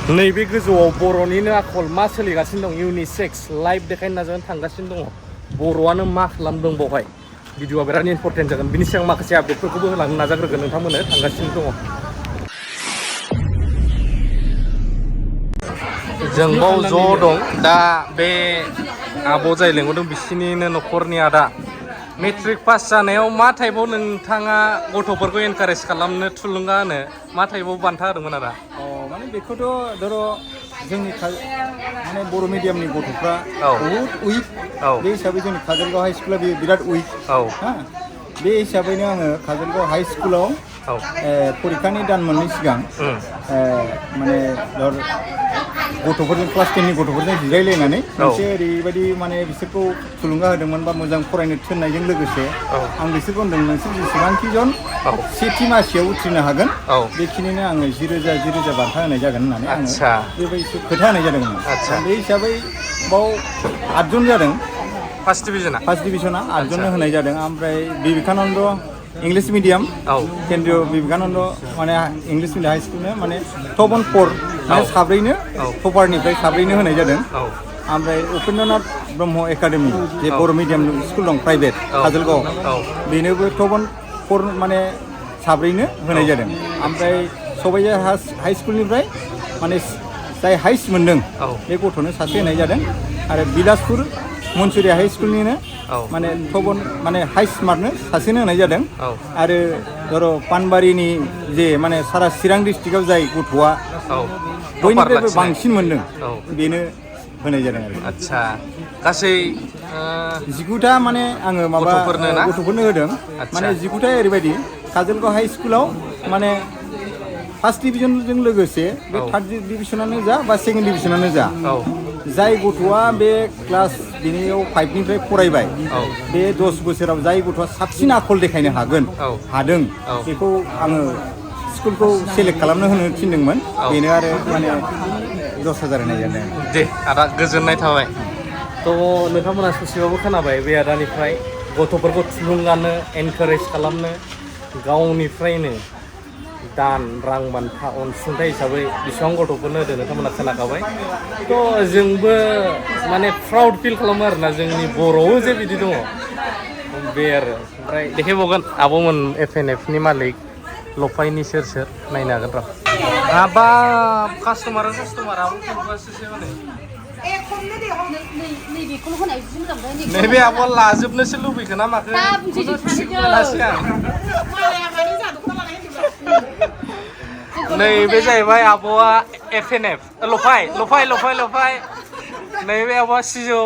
नैबे गोजौआव बर'निनो आखल मा सोलिगासिनो दं इउनिसेक्स लाइभ देखायनो नाजानो थांगासिनो दङ बर'आनो मा खालामदों बेवहाय भिडिअआ बिराद इम्परटेन्ट जागोन बिनि सिगां माखासे आपडेटफोरखौबो होलांनो नाजाग्रोगोन नोंथांमोननो थांगासिनो दङ जों बाव ज' दं दा बे आब' जाय लेंहरदों बिसिनिनो न'खरनि आदा मेट्रिक पास जानायाव मा टाइपआव नोंथाङा गथ'फोरखौ एनकारेज खालामनो थुलुंगा होनो मा टाइपआव बान्था होदोंमोन आदा माने बेखौथ' धर' जोंनि माने बर' मिडियामनि गथ'फ्रा बहुद उइक बे हिसाबै जोंनि काजलगाव हाइ स्कुला बेयो बिराद उइक बे हिसाबैनो आङो काजलगाव हाइ स्कुलाव परिखानि दान मोननै सिगां माने धर गथ'फोरजों क्लास 10नि गथ'फोरजों जिरायलायनानै मोनसे ओरैबायदि माने बिसोरखौ थुलुंगा होदोंमोन बा मोजां फरायनो थिननायजों लोगोसे आं बिसोरखौ होनदों नोंसोर जेसेबांखि जन सेथि मासियाव उथ्रिनो हागोन बेखिनिनो आङो 10,000 बान्था होनाय जागोन होननानै आङो बेबायदि खोथा होनाय जादोंमोन बे हिसाबै बाव 8 जन जादों फार्स्ट डिभिजना 8 जननो होनाय जादों ओमफ्राय बिवेकानन्द इंलिश मिडियाम केन्द्रीय बिवेकानन्द माने इंलिश मिडियाम हाई स्कुलनो माने टप 4 माने साब्रैनो टपारनिफ्राय साब्रैनो होनाय जादों ओमफ्राय उपेन्द्रनाथ ब्रह्म एकाडेमि जे बर' मिडियाम स्कुल दं प्राइभेट काजलगाव बेनोबो टप 4 माने साब्रैनो होनाय जादों ओमफ्राय सबाइझार हाई स्कुलनिफ्राय माने जाय हाइस्ट मोनदों बे गथ'नो सासे होनाय जादों आरो बिलासपुर मनसुरिया हाई स्कुलनिनो माने टप माने हाइस्ट मार्कनो सासेनो होनाय जादों आरो धर' पानबारिनि जे माने सारा चिरां डिस्ट्रिक्टआव जाय गथ'आ बयनिफ्रायबो बांसिन मोनदों बेनो होनाय जादों आरो आच्छा गासै 19टा माने आङो माबा गथ'फोरनो होदों माने 19टा ओरैबायदि काजलगाव हाइ स्कुलाव माने फार्स्ट डिभिजनजों लोगोसे बे थार्ड डिभिजनानो जा बा सेकेन्ड डिभिजनानो जा जाय गथ'आ बे क्लास दिनैयाव 5निफ्राय फरायबाय बे 10 बोसोराव जाय गथ'आ साबसिन आखल देखायनो हादों बेखौ आङो स्कुलखौ सेलेक्ट खालामनो होनो थिनदोंमोन बेनो आरो माने 10,000 होनाय जादों दे आदा गोजोननाय थाबाय थ' नोंथांमोना ससेबाबो खोनाबाय बे आदानिफ्राय गथ'फोरखौ थुलुंगानो एनकारेज खालामनो गावनिफ्रायनो दान रां बान्था अनसुंथाइ हिसाबै बेसेबां गथ'फोरनो होदों नोंथांमोना खोनाखाबाय थ' जोंबो माने प्राउड फिल खालामो आरोना जोंनि बर'आव जे बिदि दङ बे आरो ओमफ्राय देखायबावगोन आब'मोन FNFनि मालिक लफायनि सोर नायनो हागोन र' हाबाब कास्टमार आबो फैबासो माने नैबे आब'आ लाजोबनोसो लुबैखो ना माखो नैबे जाहैबाय आब'आ FNF लफाय नैबे आब'आ सिजौ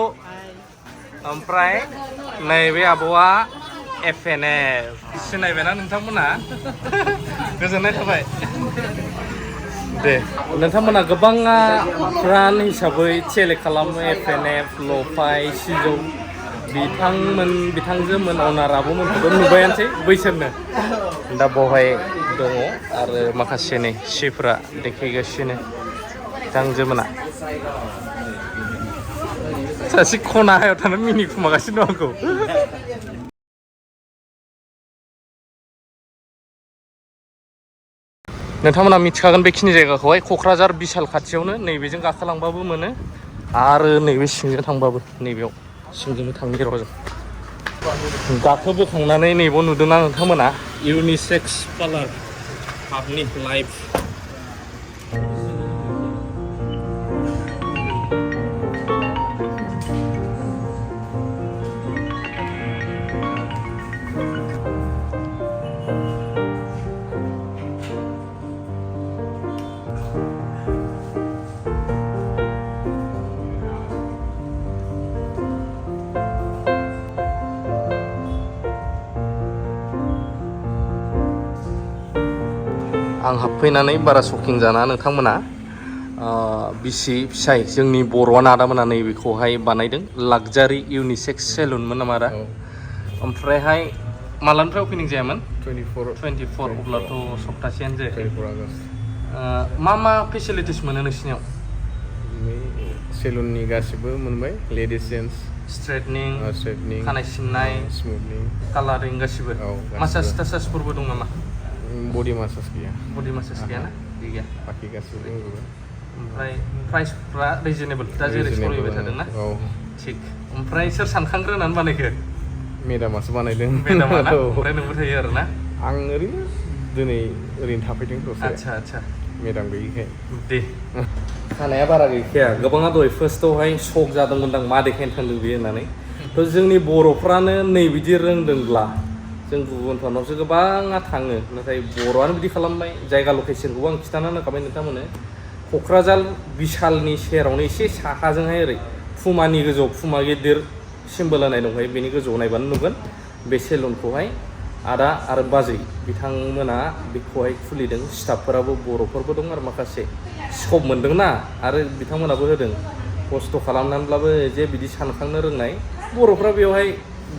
ओमफ्राय नैबे आब'आ FNF सिनायबायना नोंथांमोना गोजोननाय थाबाय दे नोंथांमोना गोबाङा ब्रान्ड हिसाबै सेलेक्ट खालामो FNF लफाय सिजौ बिथांजोमोन अनार आब'मोनखौबो नुबायानोसै बैसोरनो दा बावहाय दङ आरो माखासे नै सिफ्रा देखायगासिनो बिथांजोमोना सासे खनायाव थानानै मिनिखुमागासिनो दं आंखौ नोंथांमोना मिथिखागोन बेखिनि जायगाखौहाय क'क्राझार बिसाल खाथियावनो नैबेजों गाखोलांबाबो मोनो आरो नैबे सिंजों थांबाबो नैबेयाव सिंजोंनो थांनो र' जों गाखोबोखांनानै नैबाव नुदोंना नोंथांमोना इउनिसेक्स पार्लार हाबनि लाइभ आं हाबफैनानै बारा शकिं जाना नोंथांमोना बिसि फिसाय जोंनि बर'आनो आदामोना नैबेखौहाय बानायदों लाक्जारि इउनिसेक्स सेलुनमोन नामा आदा ओमफ्रायहाय मालानिफ्राय अपेनिं जायामोन 24 अब्लाथ' सप्तासेयानो जायाखै मा फेसिलिटिस मोनो नोंसिनियाव सेलुननि गासिबो मोनबाय लेडिस जेन्टस स्ट्रेटनिं खानाय सिननाय स्मुथनिं कालारिं गासिबो मासाज टासाजफोरबो दं नामा बडि मासाज गैया ना गैया बाखि गासिबो दंजोबो ओमफ्राय प्राइसफ्रा रिजनेबल दा जेरै सोलिबाय थादों ना औ थिग ओमफ्राय सोर सानखांग्रोनानै बानायखो मेदामासो बानायदों मेदामा ना ओमफ्राय नोंबो थायो आरो ना आं ओरैनो दिनै ओरैनो थाफैदों दसे आच्छा आच्छा मेदाम गैयिखाय दे खानाया बारा गैखाया गोबाङा दहाय फार्स्टआवहाय शक जादोंमोनदां मा देखायनो थांदों बियो होननानै थ' जोंनि बर'फ्रानो नै बिदि रोंदोंब्ला जों गुबुनफोरनावसो गोबाङा थाङो नाथाय बर'आनो बिदि खालामबाय जायगा लकेसनखौबो आं खिन्थाना होखाबाय नोंथांमोननो क'क्राझार बिशालनि सेरावनो एसे साहाजोंहाय ओरै फुमानि गोजौआव फुमा गिदिर सिम्बल होनाय दंखायो बेनि गोजौआव नायबानो नुगोन बे सेलुनखौहाय आदा आरो बाजै बिथांमोना बेखौहाय खुलिदों स्टाफफोराबो बर'फोरबो दं आरो माखासे स्कप मोनदोंना आरो बिथांमोनाबो होदों खस्थ' खालामनानैब्लाबो जे बिदि सानखांनो रोंनाय बर'फ्रा बेवहाय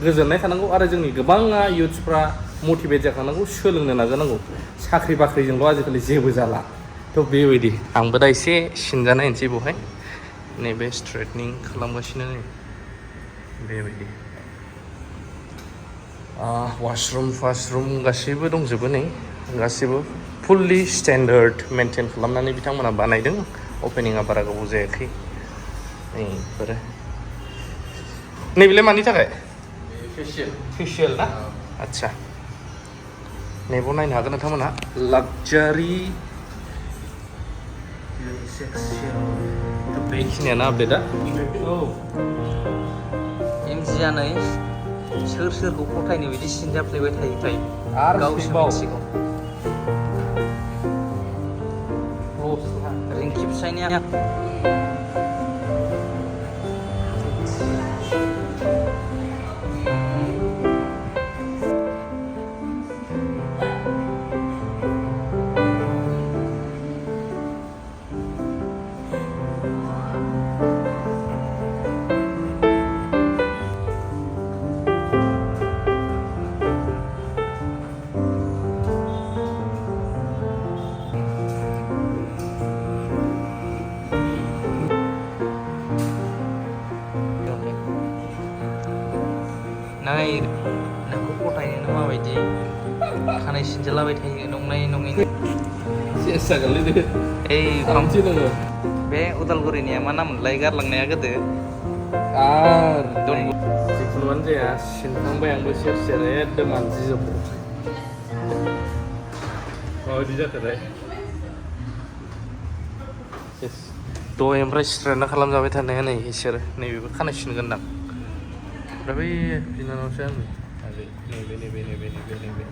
गोजोननाय थानांगौ आरो जोंनि गोबाङा इयुथ्सफ्रा मटिभेट जाखानांगौ सोलोंनो नाजानांगौ साख्रि बाख्रिजोंल' आजिखालि जेबो जाला थ' बेबायदि आंबो दा एसे सिनजानाय होनसै बेवहाय नैबे स्ट्रेटनिं खालामगासिनो नै बेबायदि वाशरुम गासैबो दंजोबो नै गासैबो फुल्लि स्टेन्डार्ड मेनटेन खालामनानै बिथांमोना बानायदों अपेनिंआ बारा गोबाव जायाखै नैफोरो नैबेलाय मानि थाखाय फेसियेल ना आच्छा नैबाव नायनो हागोन नोंथांमोनहा लाक्जारि बेखिनियानो आपडेटआ औ एमजियानै सोर सोरखौ फथायनो बिदि सिनजाफ्लेबाय थायोथाय आरो गावसो सिबाव मिथिगौ रिंखि फिसायनिया नाय नोंखौ फथायनो माबायदि खानाय सिनजालाबाय थायो नंनाय नङैनो सेस जागोनलै दे ओइ थामथि दङ बे उदालगुरिनिया मा नाममोनलाय गारलांनाया गोदो आरो जिखुनुआनो जाया सिनखांबाय आंबो सेर सेर एकदम मानजिजोबबाय माबायदि जाखोथाय दहाय ओमफ्राय स्ट्रेटना खालामजाबाय थानाया नै इसोर नैबेबो खानाय सिनगोनदां ओमफ्राय बै बिनानावसो आंनि नैबे